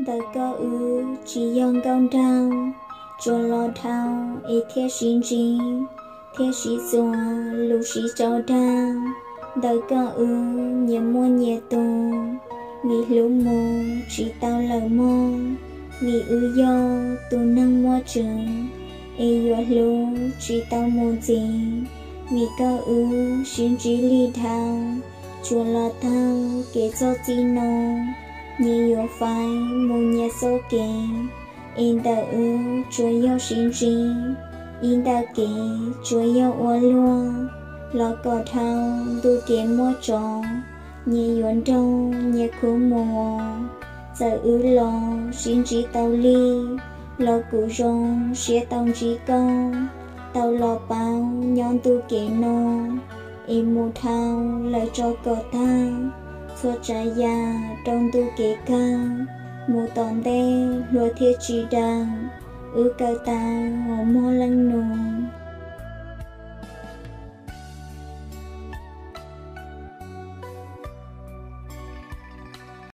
Ntawm koj wb tsis yog nkauj nraug, tsuas los dhau es thiaj sib ntsib, thiaj sib txuas lus sib tso dag. Ntawm koj wb nyias muaj nyias tus, vim hlub mus tsis tau lawm mog. Vim wb yog tus neeg muaj tswv, es yuav hlub tsis tau mus ntxiv. Vim koj wb sib ntsib lig dhau, tsuas los taug kev txog txij no, nyias yuav faib mus nyias txoj kev. Es ntawm wb tsuas yog sib ntsib, ib ntawm kev tsuas yog ua luag, los kom dhau ntu kev muaj tsov, nyias yuav nrog nyias khub mus. Txawm wb los sib ntsib tau lig, los kuv zoo siab tau ntsib koj, tau los paub nyob ntu kev no, es mus dhau lawm tso kom tag txhua tsav yam rau ntu kev kawg, mus tom ntej hluas thiaj tsis daws, wb kawm tau hos muag leej nus.